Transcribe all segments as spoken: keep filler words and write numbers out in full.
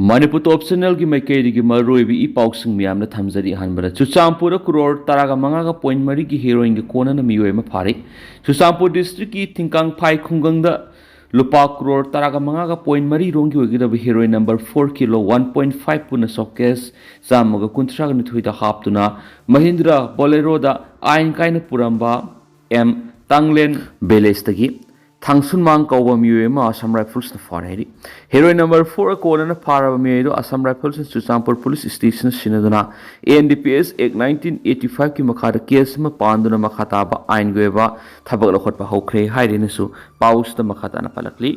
ꯃꯅꯤꯄꯨꯔ ꯇꯣꯞ ꯆꯦꯅꯦꯜꯒꯤ ꯃꯥꯏꯀꯩꯗꯒꯤ ꯃꯔꯨꯑꯣꯏꯕ ꯏ ꯄꯥꯎꯁꯤꯡ ꯃꯌꯥꯝꯅ ꯊꯝꯖꯔꯤ꯫ ꯑꯍꯥꯟꯕꯗ ꯆꯨꯔꯆꯥꯟꯄꯨꯔꯗ ꯀ꯭ꯔꯣꯔ ꯇꯔꯥꯒ ꯃꯉꯥꯒ ꯄꯣꯏꯟ ꯃꯔꯤꯒꯤ ꯍꯦꯔꯣꯏꯟꯒ ꯀꯣꯟꯅꯅ ꯃꯤꯑꯣꯏ ꯑꯃ ꯐꯥꯔꯤ꯫ ꯆꯨꯔꯆꯥꯟꯄꯨꯔ ꯗꯤꯁꯇ꯭ꯔꯤꯛꯀꯤ ꯊꯤꯡꯀꯥꯡꯐꯥꯏ ꯈꯨꯡꯒꯪꯗ ꯂꯨꯄꯥ ꯀ꯭ꯔꯣꯔ ꯇꯔꯥꯒ ꯃꯉꯥꯒ ꯄꯣꯏꯟ ꯃꯔꯤ ꯔꯣꯝꯒꯤ ꯑꯣꯏꯒꯗꯕ heroine number four kilo one point five ꯄꯨꯟꯅ ꯁꯣꯀꯦꯁ ꯆꯥꯝꯃꯒ ꯀꯨꯟꯊ꯭ꯔꯥꯒ ꯅꯤꯊꯣꯏꯗ ꯍꯥꯞꯇꯨꯅ ꯃꯍꯤꯟꯗ꯭ꯔ ꯕꯣꯂꯦꯔꯣꯗ ꯑꯥꯏꯟ ꯀꯥꯏꯅ ꯄꯨꯔꯝꯕ ꯑꯦꯝ ꯇꯥꯡꯂꯦꯟ ꯚꯤꯂꯦꯖꯇꯒꯤ ꯊꯥꯡꯁꯨꯟꯃꯥꯡ ꯀꯧꯕ ꯃꯤꯑꯣꯏ ꯑꯃ ꯑꯁꯥꯝ ꯔꯥꯏꯐꯜꯁꯅ ꯐꯥꯔꯦ ꯍꯥꯏꯔꯤ꯫ ꯍꯦꯔꯣꯏꯟ ꯅꯝꯕꯔ ꯐꯣꯔ ꯀꯣꯟꯅꯅ ꯐꯥꯔꯕ ꯃꯤꯑꯣꯏ ꯑꯗꯨ ꯑꯁꯥꯝ ꯔꯥꯏꯐꯜꯁꯅ ꯆꯨꯔꯆꯥꯟꯄꯨꯔ ꯄꯨꯂꯤꯁ ꯁ꯭ꯇꯦꯁꯟꯅ ꯁꯤꯟꯅꯗꯨꯅ N D P S act nineteen eighty ꯐꯥꯏꯚꯀꯤ ꯃꯈꯥꯗ ꯀꯦꯁ ꯑꯃ ꯄꯥꯟꯗꯨꯅ ꯃꯈꯥ ꯇꯥꯕ ꯑꯥꯏꯟꯒꯤ ꯑꯣꯏꯕ ꯊꯕꯛ ꯂꯧꯈꯠꯄ ꯍꯧꯈ꯭ꯔꯦ ꯍꯥꯏꯔꯦꯅꯁꯨ ꯄꯥꯎꯁꯤꯗ ꯃꯈꯥ ꯇꯥꯅ ꯄꯜꯂꯛꯂꯤ꯫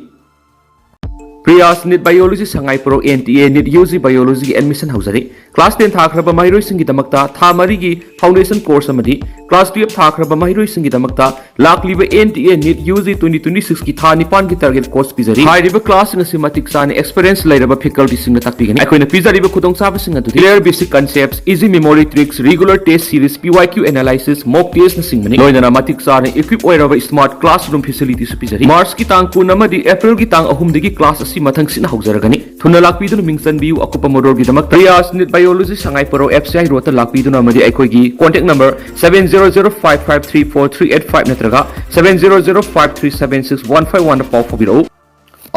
Priyas NEET biology Sangai Prou N T A NEET U G ꯕꯥꯏꯑꯣꯂꯣꯖꯤꯒꯤ ꯑꯦꯗꯃꯤꯁꯟ ꯍꯧꯖꯔꯤ꯫ ꯀ꯭ꯂꯥꯁ ꯇꯦꯟ ꯊꯥꯈ꯭ꯔꯕ ꯃꯍꯩꯔꯣꯏꯁꯤꯡꯒꯤꯗꯃꯛꯇ ꯊꯥ ꯃꯔꯤꯒꯤ ꯐꯥꯎꯟꯗꯦꯁꯟ ꯀꯣꯔꯁ ꯑꯃꯗꯤ ꯀ꯭ꯂꯥꯁ ꯇꯨꯌꯦꯜꯞ ꯊꯥꯈ꯭ꯔꯕ ꯃꯍꯩꯔꯣꯏꯁꯤꯡꯒꯤꯗꯃꯛꯇ ꯂꯥꯛꯂꯤꯕ N T A NEET U G twenty twenty ꯁꯤꯛꯁꯀꯤ ꯊꯥ ꯅꯤꯄꯥꯟꯒꯤ ꯇꯥꯔꯒꯦꯠ ꯀꯣꯔꯁ ꯄꯤꯖꯔꯤ꯫ ꯍꯥꯏꯔꯤꯕ ꯀ꯭ꯂꯥꯁꯁꯤꯡ ꯑꯁꯤ ꯃꯇꯤꯛ ꯆꯥꯅ ꯑꯦꯛꯁꯄꯤꯔꯤꯌꯦꯟꯁ ꯂꯩꯔꯕ ꯐꯦꯀꯜꯇꯤꯁꯤꯡꯅ ꯇꯥꯛꯄꯤꯒꯅꯤ꯫ ꯑꯩꯈꯣꯏꯅ ꯄꯤꯖꯔꯤꯕ ꯈꯨꯗꯣꯡꯆꯥꯕꯁꯤꯡ ꯑꯗꯨꯗꯤ clear basic concepts, easy memory tricks, regular test series, P Y Q analysis, mock testꯅꯆꯤꯡꯕꯅꯤ꯫ ꯂꯣꯏꯅꯅ ꯃꯇꯤꯛ ꯆꯥꯅ equip ꯑꯣꯏꯔꯕ smart classroom facilityꯁꯨ ꯄꯤꯖꯔꯤ꯫ ꯃꯥꯔꯆꯀꯤ ꯇꯥꯡ ꯀꯨꯟ ꯑꯃꯗꯤ ꯑꯦꯄ꯭ꯔꯤꯜꯒꯤ ꯇꯥꯡ ꯑꯍꯨꯝꯗꯒꯤ ꯀ꯭ꯂꯥꯁ ꯑꯁꯤ ꯃꯊꯪ ꯁꯤꯠꯅ ꯍꯧꯖꯔꯒꯅꯤ꯫ ꯊꯨꯅ ꯂꯥꯛꯄꯤꯗꯨꯅ ꯃꯤꯡ ꯆꯟꯕꯤꯌꯨ꯫ ꯑꯀꯨꯞꯄ ꯃꯔꯣꯜꯒꯤꯗꯃꯛꯇ Priyas NEET biology Sangai Prou F C I ꯔꯣꯗꯇ ꯂꯥꯛꯄꯤꯗꯨꯅ ꯑꯃꯗꯤ ꯑꯩꯈꯣꯏꯒꯤ contact number seven zero zero five five three four three eight five ꯅꯠꯇ꯭ꯔꯒ seven zero zero five three seven six one five oneꯗ ꯄꯥꯎ ꯐꯥꯎꯕꯤꯔꯛꯎ꯫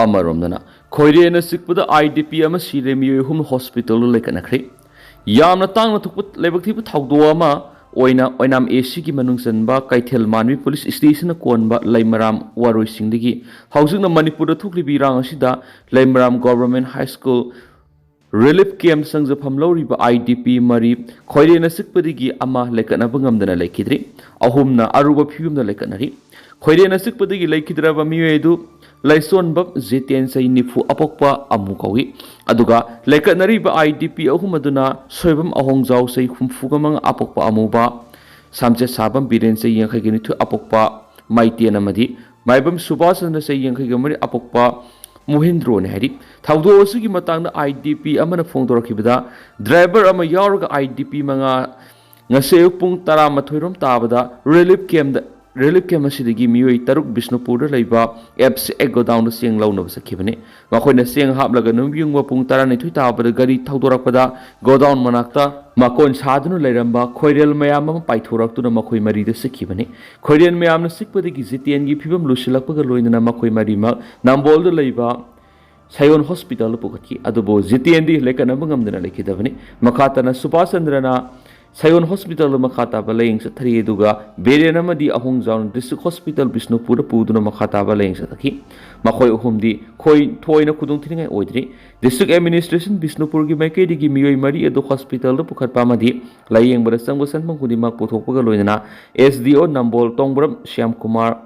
ꯑꯃꯔꯣꯝꯗꯅ ꯈꯣꯏꯔꯦꯅ ꯆꯤꯛꯄꯗ ꯑꯥꯏ ꯗꯤ ꯄꯤ ꯑꯃ ꯁꯤꯔꯦ, ꯃꯤꯑꯣꯏ ꯑꯍꯨꯝ ꯍꯣꯁꯄꯤꯇꯥꯜꯗ ꯂꯩꯈꯠꯅꯈ꯭ꯔꯦ꯫ ꯌꯥꯝꯅ ꯇꯥꯡꯅ ꯊꯣꯛꯄ ꯂꯥꯏꯕꯛ ꯊꯤꯕ ꯊꯧꯗꯣꯛ ꯑꯃ ꯑꯣꯏꯅ ꯑꯣꯏꯅꯥꯝ ꯑꯦ ꯁꯤꯒꯤ ꯃꯅꯨꯡ ꯆꯟꯕ ꯀꯩꯊꯦꯜ ꯃꯥꯟꯕꯤ ꯄꯨꯂꯤꯁ ꯁ꯭ꯇꯦꯁꯟꯅ ꯀꯣꯟꯕ ꯂꯩꯃꯔꯥꯝ ꯋꯥꯔꯣꯏꯁꯤꯡꯗꯒꯤ ꯍꯧꯖꯤꯛꯅ ꯃꯅꯤꯄꯨꯔꯗ ꯊꯣꯛꯂꯤꯕ ꯏꯔꯥꯡ ꯑꯁꯤꯗ Leimaram government high school relief camp ꯆꯪꯖꯐꯝ ꯂꯧꯔꯤꯕ ꯑꯥꯏ ꯗꯤ ꯄꯤ ꯃꯔꯤ ꯈꯣꯏꯔꯦꯅ ꯆꯤꯛꯄꯗꯒꯤ ꯑꯃ ꯂꯩꯈꯠꯅꯕ ꯉꯝꯗꯅ ꯂꯩꯈꯤꯗ꯭ꯔꯤ꯫ ꯑꯍꯨꯝꯅ ꯑꯔꯨꯕ ꯐꯤꯕꯝꯗ ꯂꯩꯈꯠꯅꯔꯤ꯫ ꯈꯣꯏꯔꯦꯅ ꯆꯤꯛꯄꯗꯒꯤ ꯂꯩꯈꯤꯗ꯭ꯔꯕ ꯃꯤꯑꯣꯏ ꯑꯗꯨ ꯂꯩꯆꯣꯟꯕꯝ ꯖꯤꯇꯦꯟ, ꯆꯍꯤ ꯅꯤꯐꯨ, ꯑꯄꯣꯛꯄ ꯑꯃꯨ ꯀꯧꯏ꯫ ꯑꯗꯨꯒ ꯂꯩꯈꯠꯅꯔꯤꯕ ꯑꯥꯏ ꯗꯤ ꯄꯤ ꯑꯍꯨꯝ ꯑꯗꯨꯅ ꯁꯣꯏꯕꯝ ꯑꯍꯣꯡꯖꯥꯎ, ꯆꯍꯤ ꯍꯨꯝꯐꯨꯒ ꯃꯉꯥ, ꯑꯄꯣꯛꯄ ꯑꯃꯨꯕ, ꯁꯥꯝꯆꯦꯠ ꯁꯥꯕꯝ ꯕꯤꯔꯦꯟ, ꯆꯍꯤ ꯌꯥꯡꯈꯩꯒ ꯅꯤꯊꯣꯏ, ꯑꯄꯣꯛꯄ ꯃꯩꯇꯦꯟ, ꯑꯃꯗꯤ ꯃꯥꯏꯕꯝ ꯁꯨꯕꯥꯁ ꯆꯟꯗ꯭ꯔ, ꯆꯍꯤ ꯌꯥꯡꯈꯩꯒ ꯃꯔꯤ, ꯑꯄꯣꯛꯄ ꯃꯣꯍꯤꯟꯗ꯭ꯔꯣꯅꯤ ꯍꯥꯏꯔꯤ꯫ ꯊꯧꯗꯣꯛ ꯑꯁꯤꯒꯤ ꯃꯇꯥꯡꯗ ꯑꯥꯏ ꯗꯤ ꯄꯤ ꯑꯃꯅ ꯐꯣꯡꯗꯣꯔꯛꯈꯤꯕꯗ, ꯗ꯭ꯔꯥꯏꯚꯔ ꯑꯃ ꯌꯥꯎꯔꯒ ꯑꯥꯏ ꯗꯤ ꯄꯤ ꯃꯉꯥ ꯉꯁꯤ ꯑꯌꯨꯛ ꯄꯨꯡ ꯇꯔꯥꯃꯥꯊꯣꯏ ꯔꯣꯝ ꯇꯥꯕꯗ ꯔꯤꯂꯤꯐ ꯀꯦꯝꯞꯇ ꯔꯤꯂꯤꯐ ꯀꯦꯝꯞ ꯑꯁꯤꯗꯒꯤ ꯃꯤꯑꯣꯏ ꯇꯔꯨꯛ ꯕꯤꯁꯅꯨꯄꯨꯔꯗ ꯂꯩꯕ ꯑꯦꯞꯁ ꯑꯦꯛ ꯒꯣꯗꯥꯎꯟꯗ ꯆꯦꯡ ꯂꯧꯅꯕ ꯆꯠꯈꯤꯕꯅꯤ꯫ ꯃꯈꯣꯏꯅ ꯆꯦꯡ ꯍꯥꯞꯂꯒ ꯅꯨꯃꯤꯠ ꯌꯨꯡꯕ ꯄꯨꯡ ꯇꯔꯥꯅꯤꯊꯣꯏ ꯇꯥꯕꯗ ꯒꯥꯔꯤ ꯊꯧꯗꯣꯔꯛꯄꯗ ꯒꯣꯗꯥꯎꯟ ꯃꯅꯥꯛꯇ ꯃꯀꯣꯟ ꯁꯥꯗꯨꯅ ꯂꯩꯔꯝꯕ ꯈꯣꯏꯔꯦꯜ ꯃꯌꯥꯝ ꯑꯃ ꯄꯥꯏꯊꯣꯔꯛꯇꯨꯅ ꯃꯈꯣꯏ ꯃꯔꯤꯗ ꯆꯤꯛꯈꯤꯕꯅꯤ꯫ ꯈꯣꯏꯔꯦꯜ ꯃꯌꯥꯝꯅ ꯆꯤꯛꯄꯗꯒꯤ ꯖꯤꯇꯦꯟꯒꯤ ꯐꯤꯕꯝ ꯂꯨꯁꯤꯜꯂꯛꯄꯒ ꯂꯣꯏꯅꯅ ꯃꯈꯣꯏ ꯃꯔꯤꯃꯛ ꯅꯝꯕꯣꯜꯗ ꯂꯩꯕ ꯁꯌꯣꯟ ꯍꯣꯁꯄꯤꯇꯥꯜꯗ ꯄꯨꯈꯠꯈꯤ꯫ ꯑꯗꯨꯕꯨ ꯖꯤꯇꯦꯟꯗꯤ ꯂꯦꯀꯠꯅꯕ ꯉꯝꯗꯅ ꯂꯩꯈꯤꯗꯕꯅꯤ꯫ ꯃꯈꯥ ꯇꯥꯅ ꯁꯨꯕꯥꯁ ꯆꯟꯗ꯭ꯔꯅ ꯁꯌꯣꯟ ꯍꯣꯁꯄꯤꯇꯥꯜꯗ ꯃꯈꯥ ꯇꯥꯕ ꯂꯥꯌꯦꯡ ꯆꯠꯊꯔꯤ, ꯑꯗꯨꯒ ꯕꯤꯔꯦꯟ ꯑꯃꯗꯤ ꯑꯍꯣꯡꯖꯥꯎꯅ ꯗꯤꯁꯇ꯭ꯔꯤꯛ ꯍꯣꯁꯄꯤꯇꯥꯜ ꯕꯤꯁꯅꯨꯄꯨꯔꯗ ꯄꯨꯗꯨꯅ ꯃꯈꯥ ꯇꯥꯕ ꯂꯥꯌꯦꯡ ꯆꯠꯊꯈꯤ꯫ ꯃꯈꯣꯏ ꯑꯍꯨꯝꯗꯤ ꯈꯣꯏ-, ꯊꯣꯏꯅ ꯈꯨꯗꯣꯡꯊꯤꯅꯤꯡꯉꯥꯏ ꯑꯣꯏꯗ꯭ꯔꯤ꯫ ꯗꯤꯁꯇ꯭ꯔꯤꯛ ꯑꯦꯗꯃꯤꯅꯤꯁꯇ꯭ꯔꯦꯁꯟ ꯕꯤꯁꯅꯨꯄꯨꯔꯒꯤ ꯃꯥꯏꯀꯩꯗꯒꯤ ꯃꯤꯑꯣꯏ ꯃꯔꯤ ꯑꯗꯨ ꯍꯣꯁꯄꯤꯇꯥꯜꯗ ꯄꯨꯈꯠꯄ ꯑꯃꯗꯤ ꯂꯥꯌꯦꯡꯕꯗ ꯆꯪꯕ ꯁꯦꯟꯐꯝ ꯈꯨꯗꯤꯡꯃꯛ ꯄꯨꯊꯣꯛꯄꯒ ꯂꯣꯏꯅꯅ ꯑꯦꯁ ꯗꯤ ꯑꯣ ꯅꯝꯕꯣꯜ ꯇꯣꯡꯕ꯭ꯔꯝ ꯁ꯭ꯌꯥꯝ ꯀꯨꯃꯥꯔ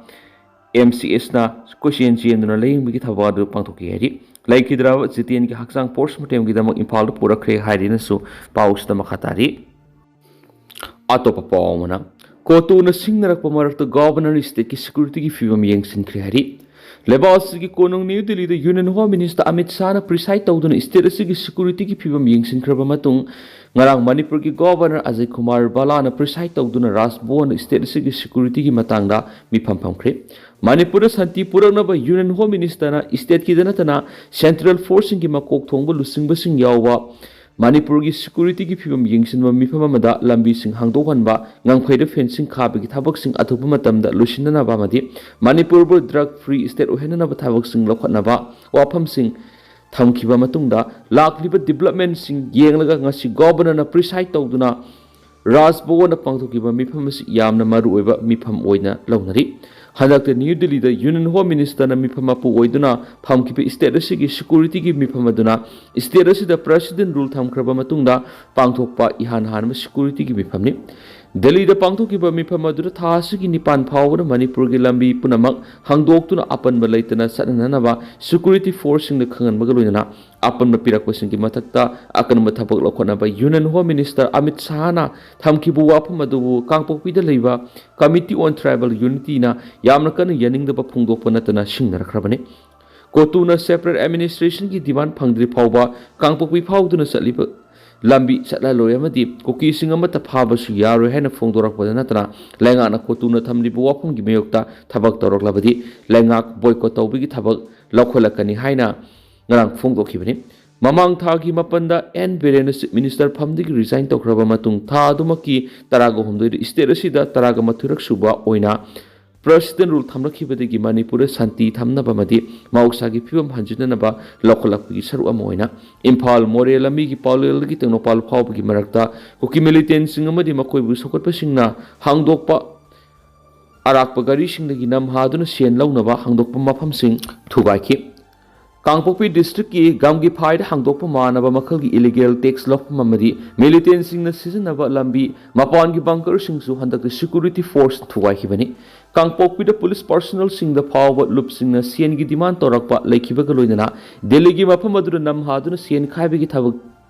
ꯑꯦꯝ ꯁꯤ ꯑꯦꯁꯅ ꯀꯣꯏꯆꯦꯟ ꯆꯦꯟꯗꯨꯅ ꯂꯥꯌꯦꯡꯕꯒꯤ ꯊꯕꯛ ꯑꯗꯨ ꯄꯥꯡꯊꯣꯛꯈꯤ ꯍꯥꯏꯔꯤ꯫ ꯂꯩꯈꯤꯗ꯭ꯔꯕ ꯖꯤꯇꯦꯟꯒꯤ ꯍꯛꯆꯥꯡ ꯄꯣꯁꯃꯣꯔꯇꯦꯝꯒꯤꯗꯃꯛ ꯏꯝꯐꯥꯜꯗ ꯄꯨꯔꯛꯈ꯭ꯔꯦ ꯍꯥꯏꯔꯤꯅꯁꯨ ꯄꯥꯎꯁꯤꯗ ꯃꯈꯥ ꯇꯥꯔꯤ꯫ ꯑꯇꯣꯞꯄ ꯄꯥꯎ ꯑꯃꯅ, ꯀꯣꯇꯨꯅ ꯁꯤꯡꯅꯔꯛꯄ ꯃꯔꯛꯇ ꯒꯣꯚꯔꯅꯔ ꯁ꯭ꯇꯦꯠꯀꯤ ꯁꯦꯀ꯭ꯌꯨꯔꯤꯇꯤꯒꯤ ꯐꯤꯕꯝ ꯌꯦꯡꯁꯤꯟꯈ꯭ꯔꯦ ꯍꯥꯏꯔꯤ꯫ ꯂꯩꯕꯥꯛ ꯑꯁꯤꯒꯤ ꯀꯣꯅꯨꯡ ꯅ꯭ꯌꯨ ꯗꯤꯜꯂꯤꯗ ꯌꯨꯅꯤꯌꯟ ꯍꯣꯝ ꯃꯤꯅꯤꯁꯇꯔ ꯑꯃꯤꯠ ꯁꯥꯍꯅ ꯄ꯭ꯔꯤꯁꯥꯏꯗ ꯇꯧꯗꯨꯅ ꯁ꯭ꯇꯦꯠ ꯑꯁꯤꯒꯤ ꯁꯦꯀ꯭ꯌꯨꯔꯤꯇꯤꯒꯤ ꯐꯤꯕꯝ ꯌꯦꯡꯁꯤꯟꯈ꯭ꯔꯕ ꯃꯇꯨꯡ, ꯉꯔꯥꯡ ꯃꯅꯤꯄꯨꯔꯒꯤ ꯒꯣꯚꯔꯅꯔ ꯑꯖꯌ ꯀꯨꯃꯥꯔ ꯚꯜꯂꯥꯅ ꯄ꯭ꯔꯤꯁꯥꯏꯗ ꯇꯧꯗꯨꯅ ꯔꯥꯖ ꯚꯋꯟꯗ ꯁ꯭ꯇꯦꯠ ꯑꯁꯤꯒꯤ ꯁꯦꯀ꯭ꯌꯨꯔꯤꯇꯤꯒꯤ ꯃꯇꯥꯡꯗ ꯃꯤꯐꯝ ꯐꯝꯈ꯭ꯔꯦ꯫ ꯃꯅꯤꯄꯨꯔꯗ ꯁꯥꯟꯇꯤ ꯄꯨꯔꯛꯅꯕ ꯌꯨꯅꯤꯌꯟ ꯍꯣꯝ ꯃꯤꯅꯤꯁꯇꯔꯅ ꯁ꯭ꯇꯦꯠꯀꯤꯗ ꯅꯠꯇꯅ ꯁꯦꯟꯇ꯭ꯔꯦꯜ ꯐꯣꯔꯁꯁꯤꯡꯒꯤ ꯃꯀꯣꯛ ꯊꯣꯡꯕ ꯂꯨꯆꯤꯡꯕꯁꯤꯡ ꯌꯥꯎꯕ ꯃꯅꯤꯄꯨꯔꯒꯤ ꯁꯦꯀ꯭ꯌꯨꯔꯤꯇꯤꯒꯤ ꯐꯤꯕꯝ ꯌꯦꯡꯁꯤꯟꯕ ꯃꯤꯐꯝ ꯑꯃꯗ ꯂꯝꯕꯤꯁꯤꯡ ꯍꯥꯡꯗꯣꯛꯍꯟꯕ, ꯉꯝꯈꯩꯗ ꯐꯦꯟꯁꯤꯡ ꯈꯥꯕꯒꯤ ꯊꯕꯛꯁꯤꯡ ꯑꯊꯨꯕ ꯃꯇꯝꯗ ꯂꯣꯏꯁꯤꯟꯅꯅꯕ ꯑꯃꯗꯤ ꯃꯅꯤꯄꯨꯔꯕꯨ ꯗ꯭ꯔꯒ ꯐ꯭ꯔꯤ ꯁ꯭ꯇꯦꯠ ꯑꯣꯏꯍꯟꯅꯅꯕ ꯊꯕꯛꯁꯤꯡ ꯂꯧꯈꯠꯅꯕ ꯋꯥꯐꯝꯁꯤꯡ ꯊꯝꯈꯤꯕ ꯃꯇꯨꯡꯗ, ꯂꯥꯛꯂꯤꯕ ꯗꯤꯕ꯭ꯂꯞꯃꯦꯟꯁꯤꯡ ꯌꯦꯡꯂꯒ ꯉꯁꯤ ꯒꯣꯚꯔꯅꯔꯅ ꯄ꯭ꯔꯤꯁꯥꯏꯗ ꯇꯧꯗꯨꯅ ꯔꯥꯖ ꯚꯋꯟꯗ ꯄꯥꯡꯊꯣꯛꯈꯤꯕ ꯃꯤꯐꯝ ꯑꯁꯤ ꯌꯥꯝꯅ ꯃꯔꯨꯑꯣꯏꯕ ꯃꯤꯐꯝ ꯑꯣꯏꯅ ꯂꯧꯅꯔꯤ꯫ ꯍꯟꯗꯛꯇ ꯅ꯭ꯌꯨ ꯗꯤꯜꯂꯤꯗ ꯌꯨꯅꯤꯌꯟ ꯍꯣꯝ ꯃꯤꯅꯤꯁꯇꯔꯅ ꯃꯤꯐꯝ ꯃꯄꯨ ꯑꯣꯏꯗꯨꯅ ꯐꯝꯈꯤꯕ ꯁ꯭ꯇꯦꯠ ꯑꯁꯤꯒꯤ ꯁꯦꯀ꯭ꯌꯨꯔꯤꯇꯤꯒꯤ ꯃꯤꯐꯝ ꯑꯗꯨꯅ ꯁ꯭ꯇꯦꯠ ꯑꯁꯤꯗ ꯄ꯭ꯔꯦꯁꯤꯗꯦꯟ ꯔꯨꯜ ꯊꯝꯈ꯭ꯔꯕ ꯃꯇꯨꯡꯗ ꯄꯥꯡꯊꯣꯛꯄ ꯏꯍꯥꯟ ꯍꯥꯟꯕ ꯁꯦꯀ꯭ꯌꯨꯔꯤꯇꯤꯒꯤ ꯃꯤꯐꯝꯅꯤ꯫ ꯗꯤꯜꯂꯤꯗ ꯄꯥꯡꯊꯣꯛꯈꯤꯕ ꯃꯤꯐꯝ ꯑꯗꯨꯗ ꯊꯥ ꯑꯁꯤꯒꯤ ꯅꯤꯄꯥꯟ ꯐꯥꯎꯕꯗ ꯃꯅꯤꯄꯨꯔꯒꯤ ꯂꯝꯕꯤ ꯄꯨꯝꯅꯃꯛ ꯍꯥꯡꯗꯣꯛꯇꯨꯅ ꯑꯄꯟꯕ ꯂꯩꯇꯅ ꯆꯠꯅꯅꯕ ꯁꯦꯀ꯭ꯌꯨꯔꯤꯇꯤ ꯐꯣꯔꯁꯁꯤꯡꯗ ꯈꯪꯍꯟꯕꯒ ꯂꯣꯏꯅꯅ ꯑꯄꯟꯕ ꯄꯤꯔꯛꯄꯁꯤꯡꯒꯤ ꯃꯊꯛꯇ ꯑꯀꯟꯕ ꯊꯕꯛ ꯂꯧꯈꯠꯅꯕ ꯌꯨꯅꯤꯌꯟ ꯍꯣꯝ ꯃꯤꯅꯤꯁꯇꯔ ꯑꯃꯤꯠ ꯁꯥꯍꯅ ꯊꯝꯈꯤꯕ ꯋꯥꯐꯝ ꯑꯗꯨꯕꯨ ꯀꯥꯡꯄꯣꯛꯄꯤꯗ ꯂꯩꯕ ꯀꯃꯤꯇꯤ ꯑꯣꯟ ꯇ꯭ꯔꯥꯏꯕꯦꯜ ꯌꯨꯅꯤꯇꯤꯅ ꯌꯥꯝꯅ ꯀꯟꯅ ꯌꯥꯅꯤꯡꯗꯕ ꯐꯣꯡꯗꯣꯛꯄ ꯅꯠꯇꯅ ꯁꯤꯡꯅꯔꯛꯈ꯭ꯔꯕꯅꯤ꯫ ꯀꯣꯇꯨꯅ ꯁꯦꯄꯔꯦꯠ ꯑꯦꯗꯃꯤꯅꯤꯁꯇ꯭ꯔꯦꯁꯟꯒꯤ ꯗꯤꯃꯥꯟ ꯐꯪꯗ꯭ꯔꯤ ꯐꯥꯎꯕ ꯀꯥꯡꯄꯣꯛꯄꯤ ꯐꯥꯎꯗꯨꯅ ꯆꯠꯂꯤꯕ ꯂꯝꯕꯤ ꯆꯠꯍꯜꯂꯣꯏ ꯑꯃꯗꯤ ꯀꯨꯀꯤꯁꯤꯡ ꯑꯃꯠꯇ ꯐꯥꯕꯁꯨ ꯌꯥꯔꯣꯏ ꯍꯥꯏꯅ ꯐꯣꯡꯗꯣꯔꯛꯄꯗ ꯅꯠꯇꯅ, ꯂꯩꯉꯥꯛꯅ ꯀꯣꯇꯨꯅ ꯊꯝꯂꯤꯕ ꯋꯥꯐꯝꯒꯤ ꯃꯥꯌꯣꯛꯇ ꯊꯕꯛ ꯇꯧꯔꯛꯂꯕꯗꯤ ꯂꯩꯉꯥꯛ ꯕꯣꯏꯀꯣꯠ ꯇꯧꯕꯒꯤ ꯊꯕꯛ ꯂꯧꯈꯠꯂꯛꯀꯅꯤ ꯍꯥꯏꯅ ꯉꯔꯥꯡ ꯐꯣꯡꯗꯣꯛꯈꯤꯕꯅꯤ꯫ ꯃꯃꯥꯡ ꯊꯥꯒꯤ ꯃꯥꯄꯟꯗ ꯑꯦꯟ ꯕꯤꯔꯦꯟꯅ ꯆꯤꯐ ꯃꯤꯅꯤꯁꯇꯔ ꯐꯝꯗꯒꯤ ꯔꯤꯖꯥꯏꯟ ꯇꯧꯈ꯭ꯔꯕ ꯃꯇꯨꯡ, ꯊꯥ ꯑꯗꯨꯃꯛꯀꯤ ꯇꯔꯥꯒ ꯍꯨꯝꯗꯣꯏꯗ ꯁ꯭ꯇꯦꯠ ꯑꯁꯤꯗ ꯇꯔꯥꯒ ꯃꯥꯊꯣꯏꯔꯛ ꯁꯨꯕ ꯑꯣꯏꯅ ꯄ꯭ꯔꯁꯤꯗꯦꯟ ꯔꯨꯜ ꯊꯝꯂꯛꯈꯤꯕꯗꯒꯤ ꯃꯅꯤꯄꯨꯔꯗ ꯁꯥꯟꯇꯤ ꯊꯝꯅꯕ ꯑꯃꯗꯤ ꯃꯍꯧꯁꯥꯒꯤ ꯐꯤꯕꯝ ꯍꯟꯖꯤꯟꯅꯅꯕ ꯂꯧꯈꯠꯂꯛꯄꯒꯤ ꯁꯔꯨꯛ ꯑꯃ ꯑꯣꯏꯅ ꯏꯝꯐꯥꯜ ꯃꯣꯔꯦ ꯂꯝꯕꯤꯒꯤ ꯄꯥꯎꯂꯦꯜꯗꯒꯤ ꯇꯦꯡꯅꯧꯄꯜ ꯐꯥꯎꯕꯒꯤ ꯃꯔꯛꯇ ꯀꯨꯀꯤ ꯃꯤꯂꯤꯇꯦꯟꯁꯤꯡ ꯑꯃꯗꯤ ꯃꯈꯣꯏꯕꯨ ꯁꯧꯒꯠꯄꯁꯤꯡꯅ ꯍꯥꯡꯗꯣꯛꯄ ꯑꯔꯥꯛꯄ ꯒꯥꯔꯤꯁꯤꯡꯗꯒꯤ ꯅꯝ ꯍꯥꯗꯨꯅ ꯁꯦꯟ ꯂꯧꯅꯕ ꯍꯥꯡꯗꯣꯛꯄ ꯃꯐꯝꯁꯤꯡ ꯊꯨꯒꯥꯏꯈꯤ꯫ ꯀꯥꯡꯄꯣꯛꯄꯤ ꯗꯤꯁꯇ꯭ꯔꯤꯛꯀꯤ ꯒꯝꯒꯤꯐꯥꯏꯗ ꯍꯥꯡꯗꯣꯛꯄ ꯃꯥꯟꯅꯕ ꯃꯈꯜꯒꯤ ꯏꯂꯤꯒꯦꯜ ꯇꯦꯛꯁ ꯂꯧꯐꯝ ꯑꯃꯗꯤ ꯃꯤꯂꯤꯇꯦꯟꯁꯤꯡꯅ ꯁꯤꯖꯤꯟꯅꯕ ꯂꯝꯕꯤ ꯃꯄꯥꯟꯒꯤ ꯕꯪꯀꯔꯁꯤꯡꯁꯨ ꯍꯟꯗꯛꯇꯤ ꯁꯦꯀ꯭ꯌꯨꯔꯤꯇꯤ ꯐꯣꯔꯁ ꯊꯨꯒꯥꯏꯈꯤꯕꯅꯤ꯫ ꯀꯥꯡꯄꯣꯛꯄꯤꯗ ꯄꯨꯂꯤꯁ ꯄꯥꯔꯁꯣꯅꯦꯜꯁꯤꯡꯗ ꯐꯥꯎꯕ ꯂꯨꯞꯁꯤꯡꯅ ꯁꯦꯟꯒꯤ ꯗꯤꯃꯥꯟ ꯇꯧꯔꯛꯄ ꯂꯩꯈꯤꯕꯒ ꯂꯣꯏꯅꯅ ꯗꯦꯜꯂꯤꯒꯤ ꯃꯐꯝ ꯑꯗꯨꯗ ꯅꯝ ꯍꯥꯗꯨꯅ ꯁꯦꯟ ꯈꯥꯏꯕꯒꯤ ꯊꯕꯛ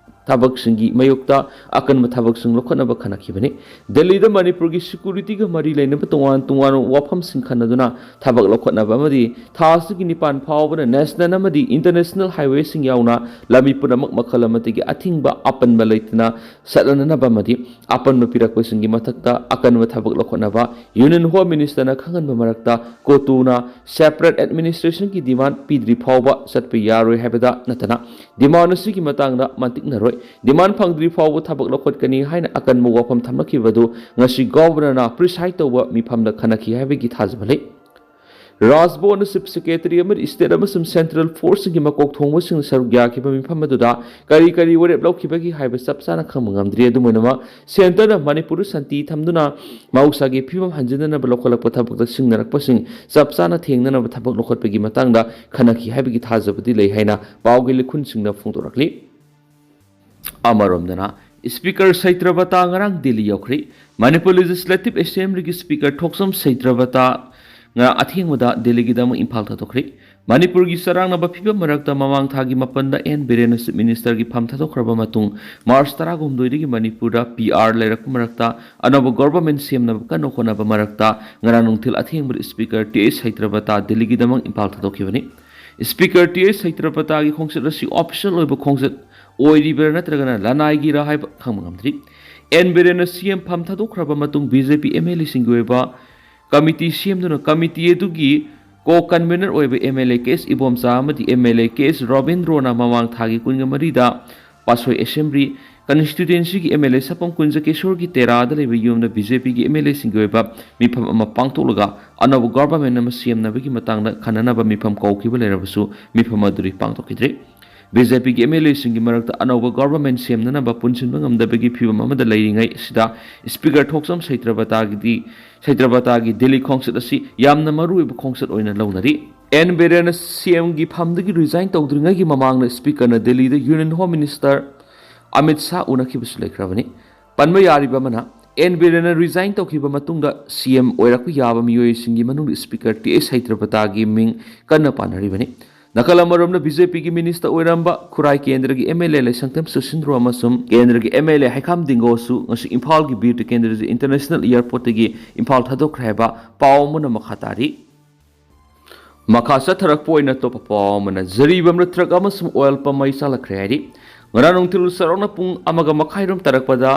ꯊꯕꯛꯁꯤꯡꯒꯤ ꯃꯥꯌꯣꯛꯇ ꯑꯀꯟꯕ ꯊꯕꯛꯁꯤꯡ ꯂꯧꯈꯠꯅꯕ ꯈꯟꯅꯈꯤꯕꯅꯤ꯫ ꯗꯦꯜꯂꯤꯗ ꯃꯅꯤꯄꯨꯔꯒꯤ ꯁꯦꯀ꯭ꯌꯨꯔꯤꯇꯤꯒ ꯃꯔꯤ ꯂꯩꯅꯕ ꯇꯣꯉꯥꯟ ꯇꯣꯉꯥꯟꯕ ꯋꯥꯐꯝꯁꯤꯡ ꯈꯟꯅꯗꯨꯅ ꯊꯕꯛ ꯂꯧꯈꯠꯅꯕ ꯑꯃꯗꯤ ꯊꯥ ꯑꯁꯤꯒꯤ ꯅꯤꯄꯥꯟ ꯐꯥꯎꯕꯗ ꯅꯦꯁꯅꯦꯜ ꯑꯃꯗꯤ ꯏꯟꯇꯔꯅꯦꯁꯅꯦꯜ ꯍꯥꯏꯋꯦꯁꯤꯡ ꯌꯥꯎꯅ ꯂꯝꯕꯤ ꯄꯨꯝꯅꯃꯛ ꯃꯈꯜ ꯑꯃꯠꯇꯒꯤ ꯑꯊꯤꯡꯕ ꯑꯄꯟꯕ ꯂꯩꯇꯅ ꯆꯠꯅꯅꯕ ꯑꯃꯗꯤ ꯑꯄꯟꯕ ꯄꯤꯔꯛꯄꯁꯤꯡꯒꯤ ꯃꯊꯛꯇ ꯑꯀꯟꯕ ꯊꯕꯛ ꯂꯧꯈꯠꯅꯕ ꯌꯨꯅꯤꯌꯟ ꯍꯣꯝ ꯃꯤꯅꯤꯁꯇꯔꯅ ꯈꯪꯍꯟꯕ ꯃꯔꯛꯇ ꯀꯣꯇꯨꯅ ꯁꯦꯄꯔꯦꯠ ꯑꯦꯗꯃꯤꯅꯤꯁꯇ꯭ꯔꯦꯁꯟꯒꯤ ꯗꯤꯃꯥꯟ ꯄꯤꯗ꯭ꯔꯤ ꯐꯥꯎꯕ ꯆꯠꯄ ꯌꯥꯔꯣꯏ ꯍꯥꯏꯕꯗ ꯅꯠꯇꯅ ꯗꯤꯃꯥꯟ ꯑꯁꯤꯒꯤ ꯃꯇꯥꯡꯗ ꯃꯟꯇꯤꯛꯅꯔꯣꯏ꯫ ꯗꯤꯃꯥꯟ ꯐꯪꯗ꯭ꯔꯤ ꯐꯥꯎꯕ ꯊꯕꯛ ꯂꯧꯈꯠꯀꯅꯤ ꯍꯥꯏꯅ ꯑꯀꯟꯕ ꯋꯥꯐꯝ ꯊꯝꯂꯛꯈꯤꯕ ꯑꯗꯨ ꯉꯁꯤ ꯒꯣꯚꯔꯅꯔꯅ ꯄ꯭ꯔꯤꯁꯥꯏꯗ ꯇꯧꯕ ꯃꯤꯐꯝꯗ ꯈꯟꯅꯈꯤ ꯍꯥꯏꯕꯒꯤ ꯊꯥꯖꯕ ꯂꯩ꯫ ꯔꯥꯖꯚꯕꯟꯗ ꯆꯤꯐ ꯁꯦꯀ꯭ꯔꯦꯇꯔꯤ ꯑꯃꯗꯤ ꯁ꯭ꯇꯦꯠ ꯑꯃꯁꯨꯡ ꯁꯦꯟꯇ꯭ꯔꯦꯜ ꯐꯣꯔꯁꯁꯤꯡꯒꯤ ꯃꯀꯣꯛ ꯊꯣꯡꯕꯁꯤꯡꯅ ꯁꯔꯨꯛ ꯌꯥꯈꯤꯕ ꯃꯤꯐꯝ ꯑꯗꯨꯗ ꯀꯔꯤ ꯀꯔꯤ ꯋꯥꯔꯦꯞ ꯂꯧꯈꯤꯕꯒꯦ ꯍꯥꯏꯕ ꯆꯞ ꯆꯥꯅ ꯈꯪꯕ ꯉꯝꯗ꯭ꯔꯤ꯫ ꯑꯗꯨꯝ ꯑꯣꯏꯅꯃꯛ, ꯁꯦꯟꯇꯔꯅ ꯃꯅꯤꯄꯨꯔꯗ ꯁꯥꯟꯇꯤ ꯊꯝꯗꯨꯅ ꯃꯍꯧꯁꯥꯒꯤ ꯐꯤꯕꯝ ꯍꯟꯖꯤꯟꯅꯅꯕ ꯂꯧꯈꯠꯂꯛꯄ ꯊꯕꯛꯇ ꯁꯤꯡꯅꯔꯛꯄꯁꯤꯡ ꯆꯞ ꯆꯥꯅ ꯊꯦꯡꯅꯅꯕ ꯊꯕꯛ ꯂꯧꯈꯠꯄꯒꯤ ꯃꯇꯥꯡꯗ ꯈꯟꯅꯈꯤ ꯍꯥꯏꯕꯒꯤ ꯊꯥꯖꯕꯗꯤ ꯂꯩ ꯍꯥꯏꯅ ꯄꯥꯎꯒꯤ ꯂꯤꯈꯨꯟꯁꯤꯡꯅ ꯐꯣꯡꯗꯣꯔꯛꯂꯤ꯫ ꯑꯃꯔꯣꯝꯗꯅ, ꯁ꯭ꯄꯤꯀꯔ ꯁꯩꯇ꯭ꯔꯕꯇꯥ ꯉꯔꯥꯡ ꯗꯤꯜꯂꯤ ꯌꯧꯈ꯭ꯔꯦ꯫ ꯃꯅꯤꯄꯨꯔ ꯂꯦꯖꯤꯁꯂꯦꯇꯤꯚ ꯑꯦꯁꯦꯝꯕ꯭ꯂꯤꯒꯤ ꯁ꯭ꯄꯤꯀꯔ ꯊꯣꯛꯆꯣꯝ ꯁꯩꯇ꯭ꯔꯕꯇꯥ ꯉꯔꯥꯡ ꯑꯊꯦꯡꯕꯗ ꯗꯤꯜꯂꯤꯒꯤꯗꯃꯛ ꯏꯝꯐꯥꯜ ꯊꯥꯗꯣꯛꯈ꯭ꯔꯦ꯫ ꯃꯅꯤꯄꯨꯔꯒꯤ ꯆꯔꯥꯡꯅꯕ ꯐꯤꯕꯝ ꯃꯔꯛꯇ ꯃꯃꯥꯡ ꯊꯥꯒꯤ ꯃꯥꯄꯟꯗ ꯑꯦꯟ ꯕꯤꯔꯦꯟꯅ ꯆꯤꯐ ꯃꯤꯅꯤꯁꯇꯔꯒꯤ ꯐꯝ ꯊꯥꯗꯣꯛꯈ꯭ꯔꯕ ꯃꯇꯨꯡ, ꯃꯥꯔꯆ ꯇꯔꯥꯍꯨꯝꯗꯣꯏꯗꯒꯤ ꯃꯅꯤꯄꯨꯔꯗ ꯄꯤ ꯑꯥꯔ ꯂꯩꯔꯛꯄ ꯃꯔꯛꯇ ꯑꯅꯧꯕ ꯒꯣꯚꯔꯟꯃꯦꯟꯠ ꯁꯦꯝꯅꯕ ꯀꯟꯅ ꯍꯣꯠꯅꯕ ꯃꯔꯛꯇ ꯉꯔꯥꯡ ꯅꯨꯡꯊꯤꯜ ꯑꯊꯦꯡꯕꯗ ꯁ꯭ꯄꯤꯀꯔ ꯇꯤ ꯑꯩꯆ ꯁꯩꯇ꯭ꯔꯕꯇꯥ ꯗꯤꯜꯂꯤꯒꯤꯗꯃꯛ ꯏꯝꯐꯥꯜ ꯊꯥꯗꯣꯛꯈꯤꯕꯅꯤ꯫ ꯁ꯭ꯄꯤꯀꯔ ꯇꯤ ꯑꯩꯆ ꯁꯩꯇ꯭ꯔꯕꯇꯥꯒꯤ ꯈꯣꯡꯆꯠ ꯑꯁꯤ ꯑꯣꯐꯤꯁꯤꯌꯦꯜ ꯑꯣꯏꯕ ꯈꯣꯡꯆꯠ ꯑꯣꯏꯔꯤꯕ꯭ꯔꯥ ꯅꯠꯇ꯭ꯔꯒꯅ ꯂꯅꯥꯏꯒꯤꯔꯥ ꯍꯥꯏꯕ ꯈꯪꯕ ꯉꯝꯗ꯭ꯔꯤ꯫ ꯑꯦꯟ ꯕꯤꯔꯦꯟꯅ ꯁꯤ ꯑꯦꯝ ꯐꯝ ꯊꯥꯗꯣꯛꯈ꯭ꯔꯕ ꯃꯇꯨꯡ B J P M L ꯑꯦꯁꯤꯡꯒꯤ ꯑꯣꯏꯕ ꯀꯃꯤꯇꯤ ꯁꯦꯝꯗꯨꯅ ꯀꯃꯤꯇꯤ ꯑꯗꯨꯒꯤ ꯀꯣ ꯀꯟꯚꯦꯅꯔ ꯑꯣꯏꯕ ꯑꯦꯝ ꯑꯦꯜ ꯑꯦ ꯀꯦ ꯑꯦꯁ ꯏꯕꯣꯝꯆꯥ ꯑꯃꯗꯤ ꯑꯦꯝ ꯑꯦꯜ ꯑꯦ ꯀꯦ ꯑꯦꯁ ꯔꯣꯕꯤꯟꯗ꯭ꯔꯣꯅ ꯃꯃꯥꯡ ꯊꯥꯒꯤ ꯀꯨꯟꯒ ꯃꯔꯤꯗ ꯄꯥꯠꯁꯣꯏ ꯑꯦꯁꯦꯝꯕ꯭ꯂꯤ ꯀꯟꯁꯇꯤꯇ꯭ꯌꯨꯌꯦꯟꯁꯤꯒꯤ ꯑꯦꯝ ꯑꯦꯜ ꯑꯦ ꯁꯥꯐꯝ ꯀꯨꯟꯖꯀꯦꯁꯣꯔꯒꯤ ꯇꯦꯔꯥꯗ ꯂꯩꯕ ꯌꯨꯝꯗ ꯕꯤ ꯖꯦ ꯄꯤꯒꯤ ꯑꯦꯝ ꯑꯦꯜ ꯑꯦꯁꯤꯡꯒꯤ ꯑꯣꯏꯕ ꯃꯤꯐꯝ ꯑꯃ ꯄꯥꯡꯊꯣꯛꯂꯒ ꯑꯅꯧꯕ ꯒꯣꯚꯔꯟꯃꯦꯟꯠ ꯑꯃ ꯁꯦꯝꯅꯕꯒꯤ ꯃꯇꯥꯡꯗ ꯈꯟꯅꯅꯕ ꯃꯤꯐꯝ ꯀꯧꯈꯤꯕ ꯂꯩꯔꯕꯁꯨ ꯃꯤꯐꯝ ꯑꯗꯨꯗꯤ ꯄꯥꯡꯊꯣꯛꯈꯤꯗ꯭ꯔꯤ꯫ ꯕꯤ ꯖꯦ ꯄꯤꯒꯤ ꯑꯦꯝ ꯑꯦꯜ ꯑꯦꯁꯤꯡꯒꯤ ꯃꯔꯛꯇ ꯑꯅꯧꯕ ꯒꯣꯚꯔꯟꯃꯦꯟꯠ ꯁꯦꯝꯅꯅꯕ ꯄꯨꯟꯁꯤꯟꯕ ꯉꯝꯗꯕꯒꯤ ꯐꯤꯕꯝ ꯑꯃꯗ ꯂꯩꯔꯤꯉꯩ ꯑꯁꯤꯗ ꯁ꯭ꯄꯤꯀꯔ ꯊꯣꯛꯆꯝ ꯁꯩꯇ꯭ꯔꯕꯇꯥꯒꯤꯗꯤ ꯁꯩꯇ꯭ꯔꯕꯇꯥꯒꯤ ꯗꯤꯜꯂꯤ ꯈꯣꯡꯆꯠ ꯑꯁꯤ ꯌꯥꯝꯅ ꯃꯔꯨꯑꯣꯏꯕ ꯈꯣꯡꯆꯠ ꯑꯣꯏꯅ ꯂꯧꯅꯔꯤ꯫ ꯑꯦꯟ ꯕꯤꯔꯦꯟꯅ ꯁꯤ ꯑꯦꯝꯒꯤ ꯐꯝꯗꯒꯤ ꯔꯤꯖꯥꯏꯟ ꯇꯧꯗ꯭ꯔꯤꯉꯩꯒꯤ ꯃꯃꯥꯡꯗ ꯁ꯭ꯄꯤꯀꯔꯅ ꯗꯤꯜꯂꯤꯗ union home minister Amit Shah ꯎꯅꯈꯤꯕꯁꯨ ꯂꯩꯈ꯭ꯔꯕꯅꯤ꯫ ꯄꯟꯕ ꯌꯥꯔꯤꯕ ꯑꯃꯅ, ꯑꯦꯟ ꯕꯤꯔꯦꯟꯅ ꯔꯤꯖꯥꯏꯟ ꯇꯧꯈꯤꯕ ꯃꯇꯨꯡꯗ ꯁꯤ ꯑꯦꯝ ꯑꯣꯏꯔꯛꯄ ꯌꯥꯕ ꯃꯤꯑꯣꯏꯁꯤꯡꯒꯤ ꯃꯅꯨꯡꯗ ꯁ꯭ꯄꯤꯀꯔ ꯇꯤ ꯑꯦꯁ ꯁꯩꯇ꯭ꯔꯕꯇꯥꯒꯤ ꯃꯤꯡ ꯀꯟꯅ ꯄꯥꯅꯔꯤꯕꯅꯤ꯫ ꯅꯥꯀꯜ ꯑꯃꯔꯣꯝꯗ ꯕꯤ ꯖꯦ ꯄꯤꯒꯤ ꯃꯤꯅꯤꯁꯇꯔ ꯑꯣꯏꯔꯝꯕ ꯈꯨꯔꯥꯏ ꯀꯦꯟꯗ꯭ꯔꯒꯤ ꯑꯦꯝ ꯑꯦꯜ ꯑꯦ ꯂꯩꯁꯪꯊꯦꯝ ꯁꯨꯁꯤꯟꯗ꯭ꯔꯣ ꯑꯃꯁꯨꯡ ꯀꯦꯟꯗ꯭ꯔꯒꯤ ꯑꯦꯝ ꯑꯦꯜ ꯑꯦ ꯍꯩꯈꯥꯝ ꯗꯤꯡꯒꯣꯁꯨ ꯉꯁꯤ ꯏꯝꯐꯥꯜꯒꯤ ꯕꯤꯔ ꯇꯤꯀꯦꯟꯗ꯭ꯔꯖꯤꯠ ꯏꯟꯇꯔꯅꯦꯁꯅꯦꯜ ꯑꯦꯌꯔꯄꯣꯔꯠꯇꯒꯤ ꯏꯝꯐꯥꯜ ꯊꯥꯗꯣꯛꯈ꯭ꯔꯦ ꯍꯥꯏꯕ ꯄꯥꯎ ꯑꯃꯅ ꯃꯈꯥ ꯇꯥꯔꯤ꯫ ꯃꯈꯥ ꯆꯠꯊꯔꯛꯄ ꯑꯣꯏꯅ ꯑꯇꯣꯞꯄ ꯄꯥꯎ ꯑꯃꯅ ꯖꯤꯔꯤꯕꯥꯝꯗ ꯇ꯭ꯔꯛ ꯑꯃꯁꯨꯡ ꯑꯣꯏꯜ ꯄꯝ ꯃꯩ ꯆꯥꯛꯂꯛꯈ꯭ꯔꯦ ꯍꯥꯏꯔꯤ꯫ ꯉꯔꯥꯡ ꯅꯨꯡꯊꯤꯜ ꯆꯥꯎꯔꯥꯛꯅ ꯄꯨꯡ ꯑꯃꯒ ꯃꯈꯥꯏꯔꯣꯝ ꯇꯥꯔꯛꯄꯗ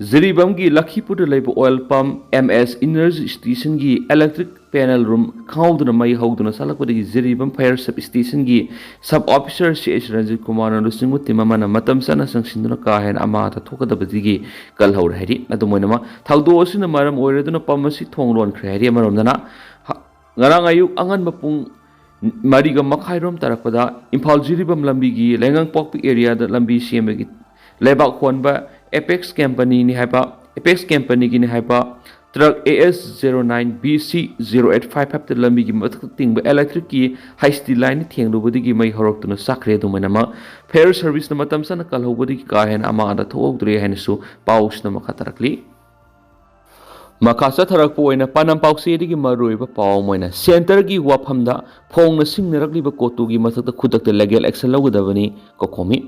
ꯖꯤꯔꯤꯕꯥꯝꯒꯤ ꯂꯈꯤꯄꯨꯔꯗ ꯂꯩꯕ oil pump M S energy ꯁ꯭ꯇꯦꯁꯟꯒꯤ ꯏꯂꯦꯛꯇ꯭ꯔꯤꯛ ꯄꯦꯅꯦꯜ ꯔꯨꯝ ꯈꯪꯍꯧꯗꯅ ꯃꯩ ꯍꯧꯗꯨꯅ ꯆꯥꯛꯂꯛꯄꯗꯒꯤ ꯖꯤꯔꯤꯕꯥꯝ ꯐꯥꯌꯔ ꯁꯕ ꯁ꯭ꯇꯦꯁꯟꯒꯤ sub officer C S Ranjit ꯀꯨꯃꯥꯔꯅ ꯂꯨꯆꯤꯡꯕ ꯇꯤꯝ ꯑꯃꯅ ꯃꯇꯝ ꯆꯥꯅ ꯆꯪꯁꯤꯟꯗꯨꯅ ꯀꯥ ꯍꯦꯟꯅ ꯑꯃꯥꯡ ꯑꯇꯥ ꯊꯣꯛꯀꯗꯕꯗꯒꯤ ꯀꯜꯍꯧꯔꯦ ꯍꯥꯏꯔꯤ꯫ ꯑꯗꯨꯝ ꯑꯣꯏꯅꯃꯛ, ꯊꯧꯗꯣꯛ ꯑꯁꯤꯅ ꯃꯔꯝ ꯑꯣꯏꯔꯗꯨꯅ ꯄꯝ ꯑꯁꯤ ꯊꯣꯡ ꯂꯣꯟꯈ꯭ꯔꯦ ꯍꯥꯏꯔꯤ꯫ ꯑꯃꯔꯣꯝꯗꯅ, ꯍ-, ꯉꯔꯥꯡ ꯑꯌꯨꯛ ꯑꯉꯟꯕ ꯄꯨꯡ ꯃꯔꯤꯒ ꯃꯈꯥꯏꯔꯣꯝ ꯇꯥꯔꯛꯄꯗ ꯏꯝꯐꯥꯜ ꯖꯤꯔꯤꯕꯥꯝ ꯂꯝꯕꯤꯒꯤ ꯂꯩꯉꯥꯡꯄꯣꯛꯄꯤ ꯑꯦꯔꯤꯌꯥꯗ ꯂꯝꯕꯤ ꯁꯦꯝꯕꯒꯤ ꯂꯩꯕꯥꯛ ꯍꯣꯟꯕ ꯑꯦꯄꯦꯛꯁ ꯀꯝꯄꯅꯤꯅꯤ ꯍꯥꯏꯕ, ꯑꯦꯄꯦꯛꯁ ꯀꯝꯄꯅꯤꯒꯤꯅꯤ ꯍꯥꯏꯕ truck A S zero nine B C zero eight five five ꯇ ꯂꯝꯕꯤꯒꯤ ꯃꯊꯛꯇ ꯇꯤꯡꯕ ꯏꯂꯦꯛꯇ꯭ꯔꯤꯛꯀꯤ ꯍꯩꯁ ꯇꯤ ꯂꯥꯏꯟ ꯊꯦꯡꯂꯨꯕꯗꯒꯤ ꯃꯩ ꯍꯧꯔꯛꯇꯨꯅ ꯆꯥꯛꯈ꯭ꯔꯦ꯫ ꯑꯗꯨꯃꯥꯏꯅꯃꯛ, ꯐꯥꯌꯔ ꯁꯔꯚꯤꯁꯅ ꯃꯇꯝ ꯆꯥꯅ ꯀꯜꯍꯧꯕꯗꯒꯤ ꯀꯥ ꯍꯦꯟꯅ ꯑꯃꯥꯡ ꯑꯇꯥ ꯊꯣꯛꯍꯧꯗ꯭ꯔꯦ ꯍꯥꯏꯅꯁꯨ ꯄꯥꯎꯁꯤꯅ ꯃꯈꯥ ꯇꯥꯔꯛꯂꯤ꯫ ꯃꯈꯥ ꯆꯠꯊꯔꯛꯄ ꯑꯣꯏꯅ ꯄꯥꯟꯅꯝ ꯄꯥꯎꯆꯦꯗꯒꯤ ꯃꯔꯨꯑꯣꯏꯕ ꯄꯥꯎ ꯑꯃ ꯑꯣꯏꯅ ꯁꯦꯟꯇꯔꯒꯤ ꯋꯥꯐꯝꯗ ꯐꯣꯡꯅ ꯁꯤꯡꯅꯔꯛꯂꯤꯕ ꯀꯣꯇꯨꯒꯤ ꯃꯊꯛꯇ ꯈꯨꯗꯛꯇ ꯂꯤꯒꯦꯜ ꯑꯦꯛꯁꯟ ꯂꯧꯒꯗꯕꯅꯤ ꯀꯧꯈꯣꯝꯃꯤ꯫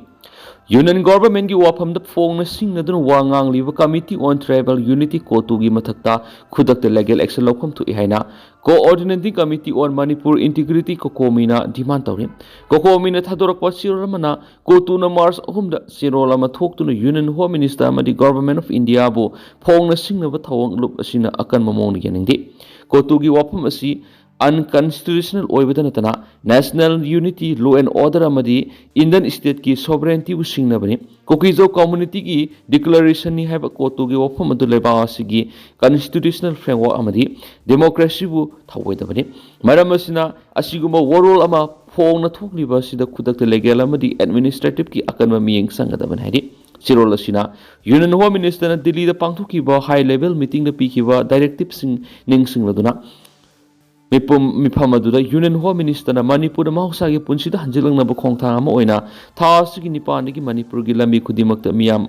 Union Governmentꯀꯤ ꯋꯥꯐꯝꯗ ꯐꯣꯡꯅ ꯁꯤꯡꯅꯗꯨꯅ ꯋꯥ ꯉꯥꯡꯂꯤꯕ Committee on Tribal Unity, ꯀꯣꯇꯨꯒꯤ ꯃꯊꯛꯇ ꯈꯨꯗꯛꯇ legal action ꯂꯧꯐꯝ ꯊꯣꯛꯏ ꯍꯥꯏꯅ Coordinating Committee on Manipur Integrity, COCOMIꯅ demand ꯇꯧꯔꯤ꯫ COCOMIꯅ ꯊꯥꯗꯣꯔꯛꯄ ꯆꯦꯔꯣꯜ ꯑꯃꯅ ꯀꯣꯇꯨꯅ March ꯑꯍꯨꯝꯗ ꯆꯦꯔꯣꯜ ꯑꯃ ꯊꯣꯛꯇꯨꯅ Union Home Minister ꯑꯃꯗꯤ Government of Indiaꯕꯨ ꯐꯣꯡꯅ ꯁꯤꯡꯅꯕ ꯊꯧꯑꯣꯡ ꯂꯨꯞ ꯑꯁꯤꯅ ꯑꯀꯟꯕ ꯃꯑꯣꯡꯗ ꯌꯥꯅꯤꯡꯗꯦ꯫ ꯀꯣꯇꯨꯒꯤ ꯋꯥꯐꯝ ꯑꯁꯤ unconstitutional ꯑꯣꯏꯕꯗ ꯅꯠꯇꯅ national unity, law and order ꯑꯃꯗꯤ Indian stateꯀꯤ sovereigntyꯕꯨ ꯁꯤꯡꯅꯕꯅꯤ꯫ ꯀꯨꯀꯤꯖꯧ communityꯒꯤ declarationꯅꯤ ꯍꯥꯏꯕ ꯀꯣꯇꯨꯒꯤ ꯋꯥꯐꯝ ꯑꯗꯨ ꯂꯩꯕꯥꯛ ꯑꯁꯤꯒꯤ constitutional framework ꯑꯃꯗꯤ democracyꯕꯨ ꯊꯧꯑꯣꯏꯗꯕꯅꯤ꯫ ꯃꯔꯝ ꯑꯁꯤꯅ ꯑꯁꯤꯒꯨꯝꯕ ꯋꯥꯔꯣꯜ ꯑꯃ ꯐꯣꯡꯅ ꯊꯣꯛꯂꯤꯕ ꯑꯁꯤꯗ ꯈꯨꯗꯛꯇ legal ꯑꯃꯗꯤ administrativeꯀꯤ ꯑꯀꯟꯕ ꯃꯤꯠꯌꯦꯡ ꯆꯪꯒꯗꯕꯅꯤ ꯍꯥꯏꯔꯤ꯫ ꯆꯦꯔꯣꯜ ꯑꯁꯤꯅ Union Home Ministerꯅ ꯗꯤꯜꯂꯤꯗ ꯄꯥꯡꯊꯣꯛꯈꯤꯕ high level meetingꯗ ꯄꯤꯈꯤꯕ directiveꯁꯤꯡ ꯅꯤꯡꯁꯤꯡꯂꯗꯨꯅ ꯃꯤꯄꯨꯝ, ꯃꯤꯐꯝ ꯑꯗꯨꯗ Union Home Ministerꯅ ꯃꯅꯤꯄꯨꯔꯗ ꯃꯍꯧꯁꯥꯒꯤ ꯄꯨꯟꯁꯤꯗ ꯍꯟꯖꯤꯜꯂꯛꯅꯕ ꯈꯣꯡꯊꯥꯡ ꯑꯃ ꯑꯣꯏꯅ ꯊꯥ ꯑꯁꯤꯒꯤ ꯅꯤꯄꯥꯟꯗꯒꯤ ꯃꯅꯤꯄꯨꯔꯒꯤ ꯂꯝꯕꯤ ꯈꯨꯗꯤꯡꯃꯛꯇ ꯃꯤꯌꯥꯝ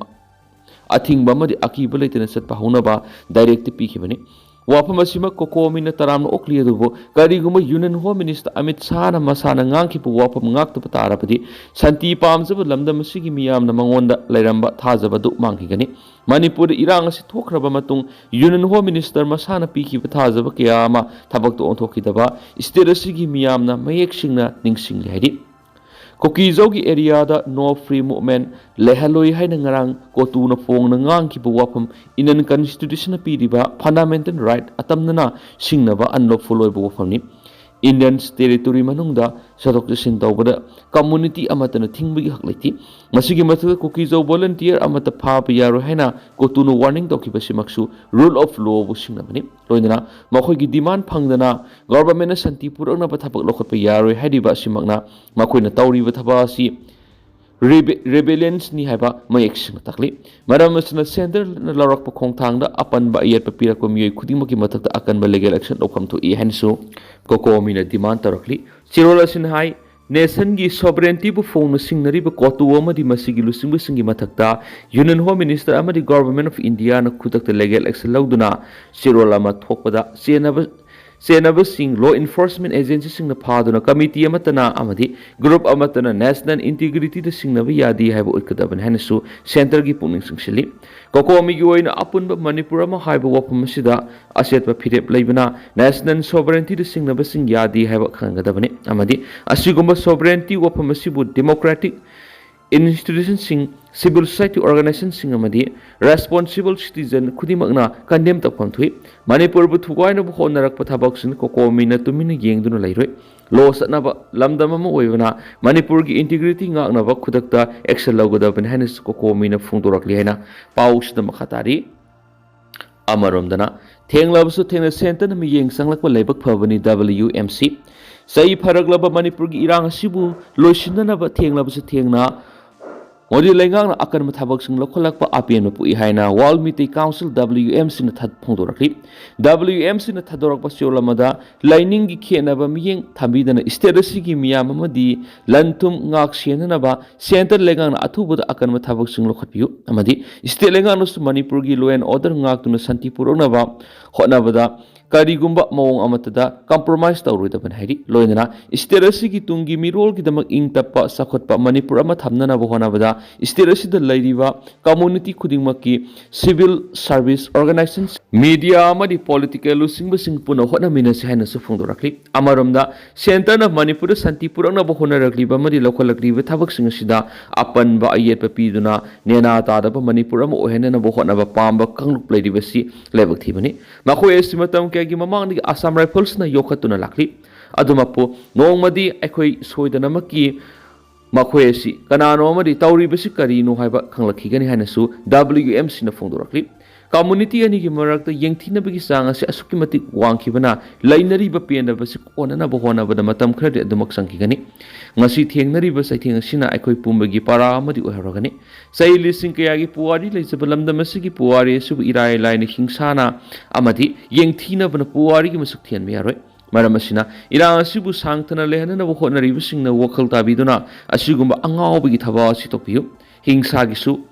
ꯑꯊꯤꯡꯕ ꯑꯃꯗꯤ ꯑꯀꯤꯕ ꯂꯩꯇꯅ ꯆꯠꯄ ꯍꯧꯅꯕ directive ꯄꯤꯈꯤꯕꯅꯤ꯫ ꯋꯥꯐꯝ ꯑꯁꯤꯃꯛ COCOMIꯅ ꯇꯔꯥꯝꯅ ꯑꯣꯛꯂꯤ, ꯑꯗꯨꯕꯨ ꯀꯔꯤꯒꯨꯝꯕ Union Home Minister ꯑꯃꯤꯠ ꯁꯥꯍꯅ ꯃꯁꯥꯅ ꯉꯥꯡꯈꯤꯕ ꯋꯥꯐꯝ ꯉꯥꯛꯇꯕ ꯇꯥꯔꯕꯗꯤ ꯁꯥꯟꯇꯤ ꯄꯥꯝꯖꯕ ꯂꯝꯗꯝ ꯑꯁꯤꯒꯤ ꯃꯤꯌꯥꯝꯅ ꯃꯉꯣꯟꯗ ꯂꯩꯔꯝꯕ ꯊꯥꯖꯕ ꯑꯗꯨ ꯃꯥꯡꯈꯤꯒꯅꯤ꯫ ꯃꯅꯤꯄꯨꯔꯗ ꯏꯔꯥꯡ ꯑꯁꯤ ꯊꯣꯛꯈ꯭ꯔꯕ ꯃꯇꯨꯡ Union Home Minister ꯃꯁꯥꯅ ꯄꯤꯈꯤꯕ ꯊꯥꯖꯕ ꯀꯌꯥ ꯑꯃ ꯊꯕꯛꯇ ꯑꯣꯟꯊꯣꯛꯈꯤꯗꯕ state ꯑꯁꯤꯒꯤ ꯃꯤꯌꯥꯝꯅ ꯃꯌꯦꯛ ꯁꯦꯡꯅ ꯅꯤꯡꯁꯤꯡꯂꯤ ꯍꯥꯏꯔꯤ꯫ ꯀꯨꯀꯤꯖꯧꯒꯤ areaꯗ no free movement ꯂꯩꯍꯜꯂꯣꯏ ꯍꯥꯏꯅ ꯉꯔꯥꯡ ꯀꯣꯇꯨꯅ ꯐꯣꯡꯅ ꯉꯥꯡꯈꯤꯕ ꯋꯥꯐꯝ Indian Constitutionꯅ ꯄꯤꯔꯤꯕ fundamental right ꯑꯇꯝꯅꯅ ꯁꯤꯡꯅꯕ unlawful ꯑꯣꯏꯕ ꯋꯥꯐꯝꯅꯤ꯫ Indian territory ꯃꯅꯨꯡꯗ ꯆꯠꯊꯣꯛ ꯆꯠꯁꯤꯟ ꯇꯧꯕꯗ community ꯑꯃꯠꯇꯅ ꯊꯤꯡꯕꯒꯤ ꯍꯛ ꯂꯩꯇꯦ꯫ ꯃꯁꯤꯒꯤ ꯃꯊꯛꯇ ꯀꯨꯀꯤꯖꯧ volunteer ꯑꯃꯠꯇ ꯐꯥꯕ ꯌꯥꯔꯣꯏ ꯍꯥꯏꯅ ꯀꯣꯇꯨꯅ warning ꯇꯧꯈꯤꯕꯁꯤꯃꯛꯁꯨ rule of lawꯕꯨ ꯁꯤꯡꯅꯕꯅꯤ꯫ ꯂꯣꯏꯅꯅ ꯃꯈꯣꯏꯒꯤ demand ꯐꯪꯗꯅ governmentꯅ ꯁꯥꯟꯇꯤ ꯄꯨꯔꯛꯅꯕ ꯊꯕꯛ ꯂꯧꯈꯠꯄ ꯌꯥꯔꯣꯏ ꯍꯥꯏꯔꯤꯕ ꯑꯁꯤꯃꯛꯅ ꯃꯈꯣꯏꯅ ꯇꯧꯔꯤꯕ ꯊꯕꯛ ꯑꯁꯤ rebe-, rebellionꯅꯤ ꯍꯥꯏꯕ ꯃꯌꯦꯛ ꯁꯦꯡꯅ ꯇꯥꯛꯂꯤ꯫ ꯃꯔꯝ ꯑꯁꯤꯅ centreꯅ ꯂꯧꯔꯛꯄ ꯈꯣꯡꯊꯥꯡꯗ ꯑꯄꯟꯕ ꯑꯌꯦꯠꯄ ꯄꯤꯔꯛꯄ ꯃꯤꯑꯣꯏ ꯈꯨꯗꯤꯡꯃꯛꯀꯤ ꯃꯊꯛꯇ ꯑꯀꯟꯕ legal action ꯂꯧꯐꯝ ꯊꯣꯛꯏ ꯍꯥꯏꯅꯁꯨ COCOMIꯅ demand ꯇꯧꯔꯛꯂꯤ꯫ ꯆꯦꯔꯣꯜ ꯑꯁꯤꯅ ꯍꯥꯏ, nationꯒꯤ sovereigntyꯕꯨ ꯐꯣꯡꯅ ꯁꯤꯡꯅꯔꯤꯕ ꯀꯣꯇꯨ ꯑꯃꯗꯤ ꯃꯁꯤꯒꯤ ꯂꯨꯆꯤꯡꯕꯁꯤꯡꯒꯤ ꯃꯊꯛꯇ Union Home Minister ꯑꯃꯗꯤ Government of Indiaꯅ ꯈꯨꯗꯛꯇ legal action ꯂꯧꯗꯨꯅ ꯆꯦꯔꯣꯜ ꯑꯃ ꯊꯣꯛꯄꯗ ꯆꯦꯟꯅꯕ, ꯆꯦꯟꯅꯕꯁꯤꯡ law enforcement agencyꯁꯤꯡꯅ ꯐꯥꯗꯨꯅ committee ꯑꯃꯠꯇꯅ ꯑꯃꯗꯤ group ꯑꯃꯠꯇꯅ national integrityꯗ ꯁꯤꯡꯅꯕ ꯌꯥꯗꯦ ꯍꯥꯏꯕ ꯎꯠꯀꯗꯕꯅꯤ ꯍꯥꯏꯅꯁꯨ centreꯒꯤ ꯄꯨꯛꯅꯤꯡ ꯆꯤꯡꯁꯤꯜꯂꯤ꯫ COCOMIꯒꯤ ꯑꯣꯏꯅ ꯑꯄꯨꯟꯕ ꯃꯅꯤꯄꯨꯔ ꯑꯃ ꯍꯥꯏꯕ ꯋꯥꯐꯝ ꯑꯁꯤꯗ ꯑꯆꯦꯠꯄ ꯐꯤꯔꯦꯞ ꯂꯩꯕꯅ national sovereigntyꯗ ꯁꯤꯡꯅꯕꯁꯤꯡ ꯌꯥꯗꯦ ꯍꯥꯏꯕ ꯈꯪꯒꯗꯕꯅꯤ ꯑꯃꯗꯤ ꯑꯁꯤꯒꯨꯝꯕ sovereignty ꯋꯥꯐꯝ ꯑꯁꯤꯕꯨ democratic institutionꯁꯤꯡ, civil society organizationꯁꯤꯡ ꯑꯃꯗꯤ responsible citizen ꯈꯨꯗꯤꯡꯃꯛꯅ condemn ꯇꯧꯐꯝ ꯊꯣꯛꯏ꯫ ꯃꯅꯤꯄꯨꯔꯕꯨ ꯊꯨꯒꯥꯏꯅꯕ ꯍꯣꯠꯅꯔꯛꯄ ꯊꯕꯛꯁꯤꯡ COCOMIꯅ ꯇꯨꯃꯤꯟꯅ ꯌꯦꯡꯗꯨꯅ ꯂꯩꯔꯣꯏ꯫ Law ꯆꯠꯅꯕ ꯂꯝꯗꯝ ꯑꯃ ꯑꯣꯏꯕꯅ ꯃꯅꯤꯄꯨꯔꯒꯤ integrity ꯉꯥꯛꯅꯕ ꯈꯨꯗꯛꯇ action ꯂꯧꯒꯗꯕꯅꯤ ꯍꯥꯏꯅꯁꯨ COCOMIꯅ ꯐꯣꯡꯗꯣꯔꯛꯂꯤ ꯍꯥꯏꯅ ꯄꯥꯎꯁꯤꯗ ꯃꯈꯥ ꯇꯥꯔꯤ꯫ ꯑꯃꯔꯣꯝꯗꯅ ꯊꯦꯡꯂꯕꯁꯨ ꯊꯦꯡꯅ centreꯅ ꯃꯤꯠꯌꯦꯡ ꯆꯪꯂꯛꯄ ꯂꯥꯏꯕꯛ ꯐꯕꯅꯤ WMC꯫ ꯆꯍꯤ ꯐꯔꯛꯂꯕ ꯃꯅꯤꯄꯨꯔꯒꯤ ꯏꯔꯥꯡ ꯑꯁꯤꯕꯨ ꯂꯣꯏꯁꯤꯟꯅꯅꯕ ꯊꯦꯡꯂꯕꯁꯨ ꯊꯦꯡꯅ ꯃꯣꯗꯤ ꯂꯩꯉꯥꯛꯅ ꯑꯀꯟꯕ ꯊꯕꯛꯁꯤꯡ ꯂꯧꯈꯠꯂꯛꯄ ꯑꯄꯦꯟꯕ ꯄꯣꯛꯏ ꯍꯥꯏꯅ World Meitei Council WMCꯅ ꯊ-, ꯐꯣꯡꯗꯣꯔꯛꯂꯤ꯫ WMCꯅ ꯊꯥꯗꯣꯔꯛꯄ ꯆꯦꯔꯣꯜ ꯑꯃꯗ ꯂꯥꯏꯅꯤꯡꯒꯤ ꯈꯦꯠꯅꯕ ꯃꯤꯠꯌꯦꯡ ꯊꯝꯕꯤꯗꯅ state ꯑꯁꯤꯒꯤ ꯃꯤꯌꯥꯝ ꯑꯃꯗꯤ ꯂꯟ ꯊꯨꯝ ꯉꯥꯛ ꯁꯦꯟꯅꯅꯕ centre ꯂꯩꯉꯥꯛꯅ ꯑꯊꯨꯕꯗ ꯑꯀꯟꯕ ꯊꯕꯛꯁꯤꯡ ꯂꯧꯈꯠꯄꯤꯌꯨ ꯑꯃꯗꯤ state ꯂꯩꯉꯥꯛꯅꯁꯨ ꯃꯅꯤꯄꯨꯔꯒꯤ law and order ꯉꯥꯛꯇꯨꯅ ꯁꯥꯟꯇꯤ ꯄꯨꯔꯛꯅꯕ ꯍꯣꯠꯅꯕꯗ ꯀꯔꯤꯒꯨꯝꯕ ꯃꯑꯣꯡ ꯑꯃꯠꯇꯗ compromise ꯇꯧꯔꯣꯏꯗꯕꯅꯤ ꯍꯥꯏꯔꯤ꯫ ꯂꯣꯏꯅꯅ state ꯑꯁꯤꯒꯤ ꯇꯨꯡꯒꯤ ꯃꯤꯔꯣꯜꯒꯤꯗꯃꯛ ꯏꯪ ꯇꯞꯄ ꯆꯥꯎꯈꯠꯄ ꯃꯅꯤꯄꯨꯔ ꯑꯃ ꯊꯝꯅꯅꯕ ꯍꯣꯠꯅꯕꯗ state ꯑꯁꯤꯗ ꯂꯩꯔꯤꯕ community ꯈꯨꯗꯤꯡꯃꯛꯀꯤ civil service organizations, media ꯑꯃꯗꯤ political ꯂꯨꯆꯤꯡꯕꯁꯤꯡ ꯄꯨꯟꯅ ꯍꯣꯠꯅꯃꯤꯟꯅꯁꯤ ꯍꯥꯏꯅꯁꯨ ꯐꯣꯡꯗꯣꯔꯛꯂꯤ꯫ ꯑꯃꯔꯣꯝꯗ centreꯅ ꯃꯅꯤꯄꯨꯔꯗ ꯁꯥꯟꯇꯤ ꯄꯨꯔꯛꯅꯕ ꯍꯣꯠꯅꯔꯛꯂꯤꯕ ꯑꯃꯗꯤ ꯂꯧꯈꯠꯂꯛꯂꯤꯕ ꯊꯕꯛꯁꯤꯡ ꯑꯁꯤꯗ ꯑꯄꯟꯕ ꯑꯌꯦꯠꯄ ꯄꯤꯗꯨꯅ ꯅꯦꯅꯥ ꯇꯥꯗꯕ ꯃꯅꯤꯄꯨꯔ ꯑꯃ ꯑꯣꯏꯍꯟꯅꯅꯕ ꯍꯣꯠꯅꯕ ꯄꯥꯝꯕ ꯀꯥꯡꯂꯨꯞ ꯂꯩꯔꯤꯕꯁꯤ ꯂꯥꯏꯕꯛ ꯊꯤꯕꯅꯤ꯫ ꯃꯈꯣꯏ ꯑꯁꯤ ꯃꯇꯝ ꯀꯌꯥꯒꯤ ꯃꯃꯥꯡꯗꯒꯤ Assam Riflesꯅ ꯌꯣꯛꯈꯠꯇꯨꯅ ꯂꯥꯛꯂꯤ꯫ ꯑꯗꯨꯃꯛꯄꯨ ꯅꯣꯡꯃꯗꯤ ꯑꯩꯈꯣꯏ ꯁꯣꯏꯗꯅꯃꯛꯀꯤ ꯃꯈꯣꯏ ꯑꯁꯤ ꯀꯅꯥꯅꯣ ꯑꯃꯗꯤ ꯇꯧꯔꯤꯕꯁꯤ ꯀꯔꯤꯅꯣ ꯍꯥꯏꯕ ꯈꯪꯂꯛꯈꯤꯒꯅꯤ ꯍꯥꯏꯅꯁꯨ WMCꯅ ꯐꯣꯡꯗꯣꯔꯛꯂꯤ꯫ Community ꯑꯅꯤꯒꯤ ꯃꯔꯛꯇ ꯌꯦꯡꯊꯤꯅꯕꯒꯤ ꯆꯥꯡ ꯑꯁꯤ ꯑꯁꯨꯛꯀꯤ ꯃꯇꯤꯛ ꯋꯥꯡꯈꯤꯕꯅ ꯂꯩꯅꯔꯤꯕ ꯄꯦꯟꯗꯕꯁꯤ ꯀꯣꯟꯅꯅꯕ ꯍꯣꯠꯅꯕꯗ ꯃꯇꯝ ꯈꯔꯗꯤ ꯑꯗꯨꯃꯛ ꯆꯪꯈꯤꯒꯅꯤ꯫ ꯉꯁꯤ ꯊꯦꯡꯅꯔꯤꯕ ꯆꯩꯊꯦꯡ ꯑꯁꯤꯅ ꯑꯩꯈꯣꯏ ꯄꯨꯝꯕꯒꯤ ꯄꯥꯔꯥ ꯑꯃꯗꯤ ꯑꯣꯏꯍꯧꯔꯒꯅꯤ꯫ ꯆꯍꯤ ꯂꯤꯁꯤꯡ ꯀꯌꯥꯒꯤ ꯄꯨꯋꯥꯔꯤ ꯂꯩꯖꯕ ꯂꯝꯗꯝ ꯑꯁꯤꯒꯤ ꯄꯨꯋꯥꯔꯤ ꯑꯁꯤꯕꯨ ꯏꯔꯥꯏ ꯂꯥꯏꯅ ꯍꯤꯡꯁꯥꯅ ꯑꯃꯗꯤ ꯌꯦꯡꯊꯤꯅꯕꯅ ꯄꯨꯋꯥꯔꯤꯒꯤ ꯃꯁꯛ ꯊꯤꯍꯟꯕ ꯌꯥꯔꯣꯏ꯫ ꯃꯔꯝ ꯑꯁꯤꯅ ꯏꯔꯥꯡ ꯑꯁꯤꯕꯨ ꯁꯥꯡꯊꯅ ꯂꯩꯍꯟꯅꯅꯕ ꯍꯣꯠꯅꯔꯤꯕꯁꯤꯡꯅ ꯋꯥꯈꯜ ꯇꯥꯕꯤꯗꯨꯅ ꯑꯁꯤꯒꯨꯝꯕ ꯑꯉꯥꯎꯕꯒꯤ ꯊꯕꯛ ꯑꯁꯤ ꯇꯣꯛꯄꯤꯌꯨ꯫ ꯍꯤꯡꯁꯥꯒꯤꯁꯨ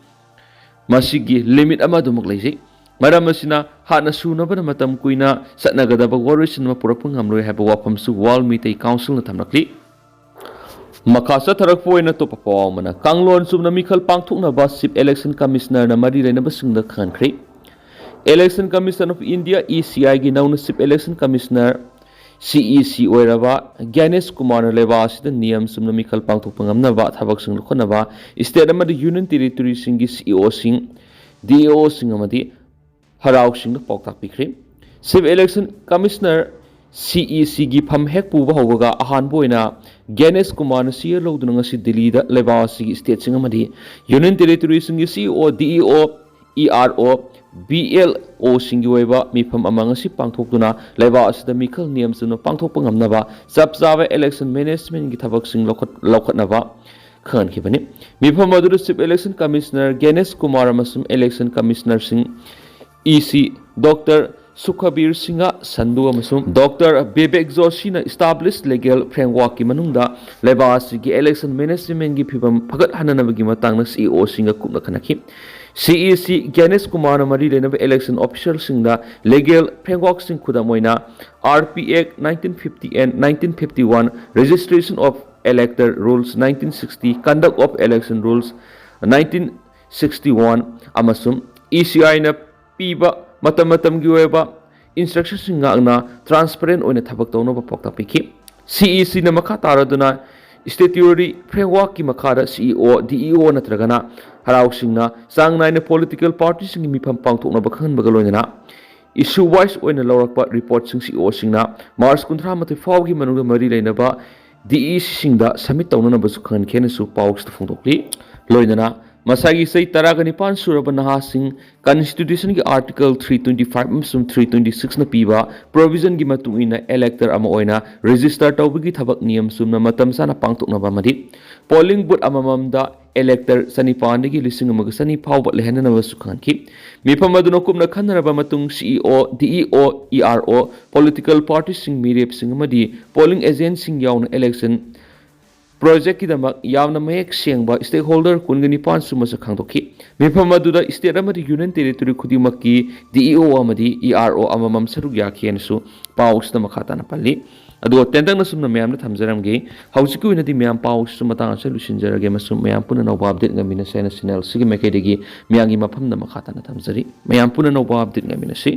ꯃꯁꯤꯒꯤ limit ꯑꯃ ꯑꯗꯨꯃꯛ ꯂꯩꯖꯩ꯫ ꯃꯔꯝ ꯑꯁꯤꯅ ꯍꯥꯟꯅ ꯁꯨꯅꯕꯅ ꯃꯇꯝ ꯀꯨꯏꯅ ꯆꯠꯅꯒꯗꯕ ꯋꯥꯔꯣꯏꯁꯤꯟ ꯑꯃ ꯄꯨꯔꯛꯄ ꯉꯝꯂꯣꯏ ꯍꯥꯏꯕ ꯋꯥꯐꯝꯁꯨ World Meitei Councilꯅ ꯊꯝꯂꯛꯂꯤ꯫ ꯃꯈꯥ ꯆꯠꯊꯔꯛꯄ ꯑꯣꯏꯅ ꯑꯇꯣꯞꯄ ꯄꯥꯎ ꯑꯃꯅ, ꯀꯥꯡꯂꯣꯟ ꯆꯨꯝꯅ ꯃꯤꯈꯜ ꯄꯥꯡꯊꯣꯛꯅꯕ Chief Election Commissionerꯅ ꯃꯔꯤ ꯂꯩꯅꯕꯁꯤꯡꯗ ꯈꯪꯍꯟꯈ꯭ꯔꯦ꯫ Election Commission of India, ECIꯒꯤ ꯅꯧꯅ Chief Election Commissioner, CEC ꯑꯣꯏꯔꯕ ꯒ꯭ꯌꯥꯅꯦꯁ ꯀꯨꯃꯥꯔꯅ ꯂꯩꯕꯥꯛ ꯑꯁꯤꯗ ꯅꯤꯌꯝ ꯆꯨꯝꯅ ꯃꯤꯈꯜ ꯄꯥꯡꯊꯣꯛꯄ ꯉꯝꯅꯕ ꯊꯕꯛꯁꯤꯡ ꯂꯧꯈꯠꯅꯕ state ꯑꯃꯗꯤ Union Territoryꯁꯤꯡꯒꯤ CEOꯁꯤꯡ, DEOꯁꯤꯡ ꯑꯃꯗꯤ ꯍꯔꯥꯎꯁꯤꯡꯗ ꯄꯥꯎꯇꯥꯛ ꯄꯤꯈ꯭ꯔꯦ꯫ Chief Election Commissioner, CECꯒꯤ ꯐꯝ ꯍꯦꯛ ꯄꯨꯕ ꯍꯧꯕꯒ ꯑꯍꯥꯟꯕ ꯑꯣꯏꯅ ꯒ꯭ꯌꯥꯅꯦꯁ ꯀꯨꯃꯥꯔꯅ ꯁꯤꯌꯔ ꯂꯧꯗꯨꯅ ꯉꯁꯤ ꯗꯤꯜꯂꯤꯗ ꯂꯩꯕꯥꯛ ꯑꯁꯤꯒꯤ stateꯁꯤꯡ ꯑꯃꯗꯤ Union Territoryꯁꯤꯡꯒꯤ CEO, DEO, ERO, BLOꯁꯤꯡꯒꯤ ꯑꯣꯏꯕ ꯃꯤꯐꯝ ꯑꯃ ꯉꯁꯤ ꯄꯥꯡꯊꯣꯛꯇꯨꯅ ꯂꯩꯕꯥꯛ ꯑꯁꯤꯗ ꯃꯤꯈꯜ ꯅꯤꯌꯝ ꯆꯨꯝꯅ ꯄꯥꯡꯊꯣꯛꯄ ꯉꯝꯅꯕ ꯆꯞ ꯆꯥꯕ election managementꯀꯤ ꯊꯕꯛꯁꯤꯡ ꯂꯧꯈꯠ-, ꯂꯧꯈꯠꯅꯕ ꯈꯪꯍꯟꯈꯤꯕꯅꯤ꯫ ꯃꯤꯐꯝ ꯑꯗꯨꯗ Chief Election Commissioner ꯒ꯭ꯌꯥꯅꯦꯁ ꯀꯨꯃꯥꯔ ꯑꯃꯁꯨꯡ Election Commissionerꯁꯤꯡ EC Doctor ꯁꯨꯈꯕꯤꯔ ꯁꯤꯡꯍ ꯁꯟꯙꯨ ꯑꯃꯁꯨꯡ Doctor ꯕꯤꯕꯦꯛ ꯖꯣꯁꯤꯅ established legal frameworkꯀꯤ ꯃꯅꯨꯡꯗ ꯂꯩꯕꯥꯛ ꯑꯁꯤꯒꯤ election managementꯀꯤ ꯐꯤꯕꯝ ꯐꯒꯠꯍꯟꯅꯅꯕꯒꯤ ꯃꯇꯥꯡꯗ CEOꯁꯤꯡꯒ ꯀꯨꯞꯅ ꯈꯟꯅꯈꯤ꯫ CEC ꯒ꯭ꯌꯥꯅꯦꯁ ꯀꯨꯃꯥꯔꯅ ꯃꯔꯤ ꯂꯩꯅꯕ election officialꯁꯤꯡꯗ legal frameworkꯁꯤꯡ, ꯈꯨꯗꯝ ꯑꯣꯏꯅ RP Act nineteen fifty and nineteen fifty-one, Registration of Elector Rules nineteen sixty, Conduct of Election Rules nineteen sixty-one ꯑꯃꯁꯨꯡ ECIꯅ ꯄꯤꯕ ꯃꯇꯝ ꯃꯇꯝꯒꯤ ꯑꯣꯏꯕ instructionꯁꯤꯡ ꯉꯥꯛꯅ transparent ꯑꯣꯏꯅ ꯊꯕꯛ ꯇꯧꯅꯕ ꯄꯥꯎꯇꯥꯛ ꯄꯤꯈꯤ꯫ CECꯅ ꯃꯈꯥ ꯇꯥꯔꯗꯨꯅ statutory frameworkꯀꯤ ꯃꯈꯥꯗ CEO, DEO ꯅꯠꯇ꯭ꯔꯒꯅ ꯍꯔꯥꯎꯁꯤꯡꯅ ꯆꯥꯡ ꯅꯥꯏꯅ political partyꯁꯤꯡꯒꯤ ꯃꯤꯐꯝ ꯄꯥꯡꯊꯣꯛꯅꯕ ꯈꯪꯍꯟꯕꯒ ꯂꯣꯏꯅꯅ issue wise ꯑꯣꯏꯅ ꯂꯧꯔꯛꯄ reportꯁꯤꯡ CEOꯁꯤꯡꯅ March ꯀꯨꯟꯊ꯭ꯔꯥ ꯃꯥꯊꯣꯏ ꯐꯥꯎꯕꯒꯤ ꯃꯅꯨꯡꯗ ꯃꯔꯤ ꯂꯩꯅꯕ DECꯁꯤꯡꯗ submit ꯇꯧꯅꯅꯕꯁꯨ ꯈꯪꯍꯟꯈꯤ ꯍꯥꯏꯅꯁꯨ ꯄꯥꯎꯁꯤꯗ ꯐꯣꯡꯗꯣꯛꯂꯤ꯫ ꯂꯣꯏꯅꯅ ꯃꯁꯥꯒꯤ ꯆꯍꯤ ꯇꯔꯥꯒ ꯅꯤꯄꯥꯟ ꯁꯨꯔꯕ ꯅꯍꯥꯁꯤꯡ, Constitutionꯒꯤ Article three twenty-five ꯑꯃꯁꯨꯡ three twenty-sixꯅ ꯄꯤꯕ provisionꯒꯤ ꯃꯇꯨꯡ ꯏꯟꯅ elector ꯑꯃ ꯑꯣꯏꯅ register ꯇꯧꯕꯒꯤ ꯊꯕꯛ ꯅꯤꯌꯝ ꯆꯨꯝꯅ ꯃꯇꯝ ꯆꯥꯅ ꯄꯥꯡꯊꯣꯛꯅꯕ ꯑꯃꯗꯤ polling booth ꯑꯃꯃꯝꯗ elector ꯆꯅꯤꯄꯥꯟꯗꯒꯤ ꯂꯤꯁꯤꯡ ꯑꯃꯒ ꯆꯅꯤ ꯐꯥꯎꯕ ꯂꯩꯍꯟꯅꯅꯕꯁꯨ ꯈꯪꯍꯟꯈꯤ꯫ ꯃꯤꯐꯝ ꯑꯗꯨꯅ ꯀꯨꯞꯅ ꯈꯟꯅꯔꯕ ꯃꯇꯨꯡ CEO, DEO, ERO, political partyꯁꯤꯡ, ꯃꯤꯔꯦꯞꯁꯤꯡ ꯑꯃꯗꯤ polling agentꯁꯤꯡ ꯌꯥꯎꯅ election ꯄ꯭ꯔꯣꯖꯦꯛꯀꯤꯗꯃꯛ ꯌꯥꯝꯅ ꯃꯌꯦꯛ ꯁꯦꯡꯕ stakeholder ꯀꯨꯟꯒ ꯅꯤꯄꯥꯟꯁꯨ ꯃꯁꯛ ꯈꯪꯗꯣꯛꯈꯤ꯫ ꯃꯤꯐꯝ ꯑꯗꯨꯗ state ꯑꯃꯗꯤ union territory ꯈꯨꯗꯤꯡꯃꯛꯀꯤ D E O ꯑꯃꯗꯤ E R O ꯑꯃꯃꯝ ꯁꯔꯨꯛ ꯌꯥꯈꯤ ꯍꯥꯏꯅꯁꯨ ꯄꯥꯎ ꯑꯁꯤꯗ ꯃꯈꯥ ꯇꯥꯅ ꯄꯜꯂꯤ꯫ ꯑꯗꯨꯒ ꯇꯦꯟꯇꯛꯅ ꯁꯨꯝꯅ ꯃꯌꯥꯝꯗ ꯊꯝꯖꯔꯝꯒꯦ꯫ ꯍꯧꯖꯤꯛꯀꯤ ꯑꯣꯏꯅꯗꯤ ꯃꯌꯥꯝ ꯄꯥꯎ ꯑꯁꯤꯁꯨ ꯃꯇꯥꯡ ꯑꯁꯤꯗ ꯂꯣꯏꯁꯤꯟꯖꯔꯒꯦ꯫ ꯃꯁꯨꯝ ꯃꯌꯥꯝ ꯄꯨꯟꯅ ꯑꯅꯧꯕ update ꯉꯝꯃꯤꯟꯅꯁꯦ ꯍꯥꯏꯅ channel ꯑꯁꯤꯒꯤ ꯃꯥꯏꯀꯩꯗꯒꯤ ꯃꯌꯥꯝꯒꯤ ꯃꯐꯝꯗ ꯃꯈꯥ ꯇꯥꯅ ꯊꯝꯖꯔꯤ꯫ ꯃꯌꯥꯝ ꯄꯨꯟꯅ ꯑꯅꯧꯕ update ꯉꯝꯃꯤꯟꯅꯁꯤ꯫